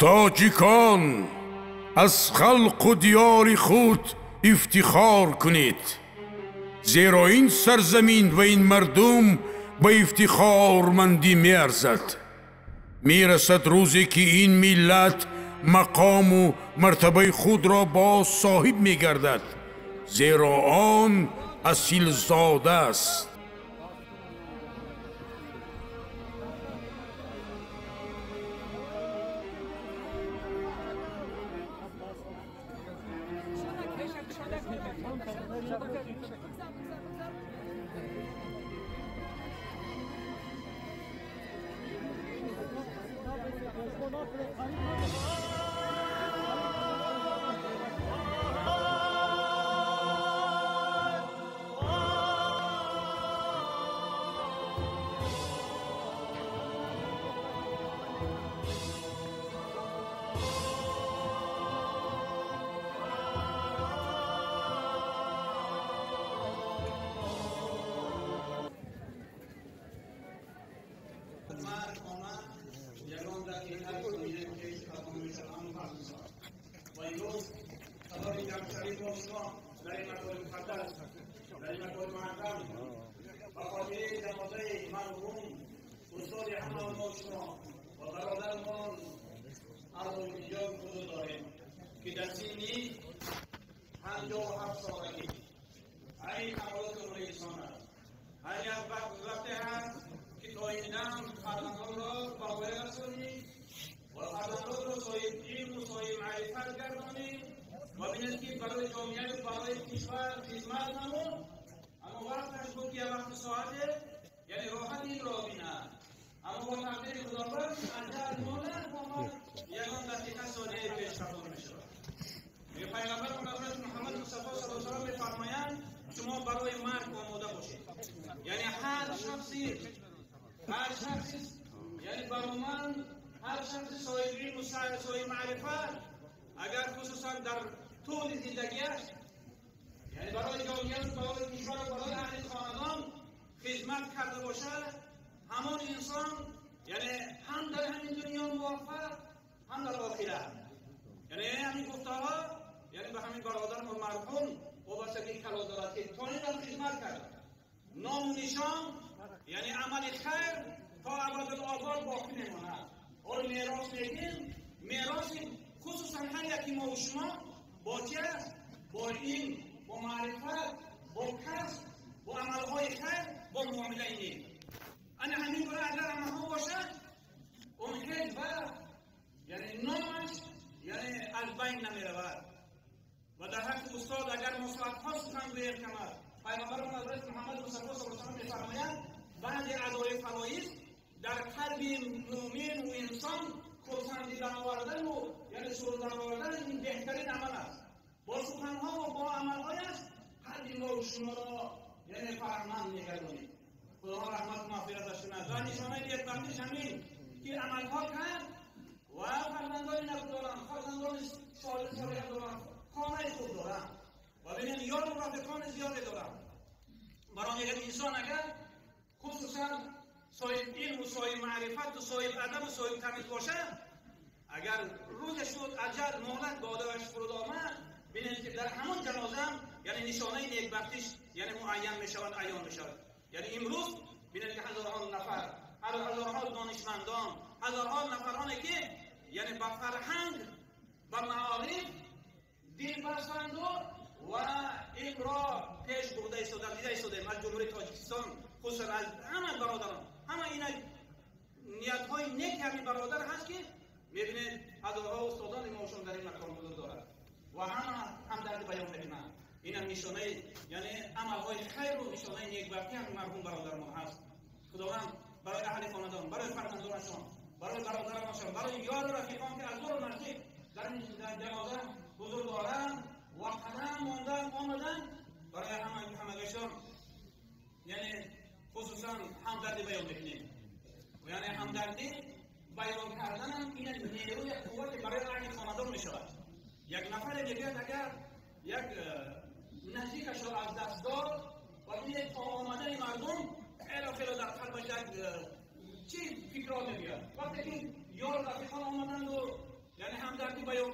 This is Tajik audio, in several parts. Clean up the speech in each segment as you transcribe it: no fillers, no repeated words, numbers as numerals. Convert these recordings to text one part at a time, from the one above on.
Тоҷикон, аз халқу диёри худ ифтихор кунед, зеро ин сарзамин ва ин мардум ба ифтихормандӣ меарзад. Мерасад рӯзе ки ин миллат мақому мартабаи худро боз соҳиб мегардад, зеро он асилзода аст.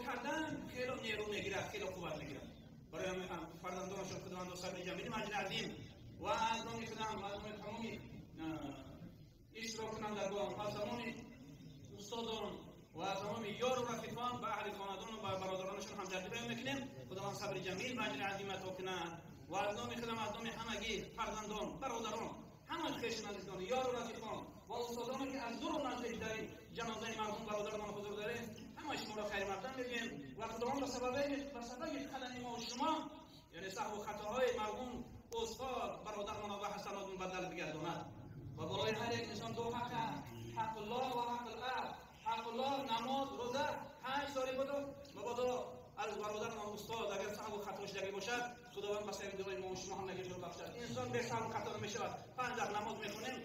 кардан хеле нерӯ мегирад, хеле қувват мегирад. Барои фарзандонашон Худованд сабри ҷамил аҷри азим ва аз номи худам ва аз номи тамоми иштироккунандагон ва тамоми устодон ва тамоми ёру рафиқон ба аҳли хонадон ва бародаронашон ҳамдардӣ баён мекунем. Худованд сабри ҷамил ва аҷри азим ато кунад ва аз номи худам, аз номи ҳамагӣ фарзандон, бародарон, ҳама хешон, азизон, ёру рафиқон ва устодоне ки аз дуру наздик дар ин ҷанозаи марҳум бародарамон ҳузур дорем, ҳама шуморо хайрмақдам мегӯем ва Худованд ба сабаби қалами мо шумо, яъне саҳву хатоҳои марҳум устод бародарамонро ба ҳасанот мубаддал бигардонад. Ва барои ҳар як инсон ду ҳақ аст: ҳаққуллоҳ ва ҳаққул абд. Ҳаққуллоҳ намоз, рӯза, ҳаҷ сори буду мабодо аз бародарамон устод агар саҳву хато шудагӣ бошад, Худованд ба сабаби дуои мо ва шумо ҳамагиашро бахшад. Инсон бе саҳву хато намешавад. 5 вақт намоз мехонем,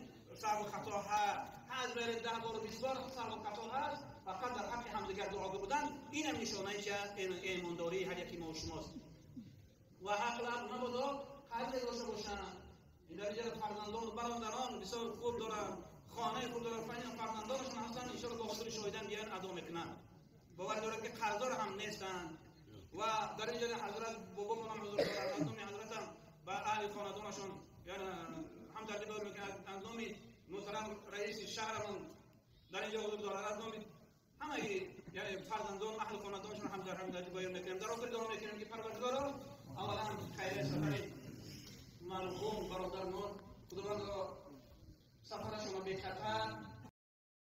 саҳву хато ҳаст, ҳаҷ мерем 10 бор, 20 бор саҳву хато ҳаст. Фақат дар ҳаққи ҳамдигар дуогӯ будан инам нишонаи чи аст? Имондории ҳар яки мо ва шумост. Ва ҳаққул абд мабодо қарзе дошта бошанд. Ин дар инҷа фарзандон, бародарон бисёр хуб доранд, хонаи хуб доранд, фарзандонашон ҳастанд, иншоалло бо ҳузури шоҳидан биёянд адо мекунанд. Бовар дорад ки қарздор ҳам нестанд. Ва дар инҷа ҳазрат бобомон ҳам ҳузур дорад, аз номи ҳазратам ба аҳли хонадонашон ҳамдардӣ баён мекунад. Аз номи муҳтарам раиси шаҳрамон дар инҷа ҳузур дорад, аз номи ҳамаи яъне фарзандон, аҳли хонадонашон ҳамдардӣ баён мекунем. Дар охир дуо мекунем ки Парвардигоро аввалан хайри сафари марҳум бародармон Худовандро сафарашонро бехатар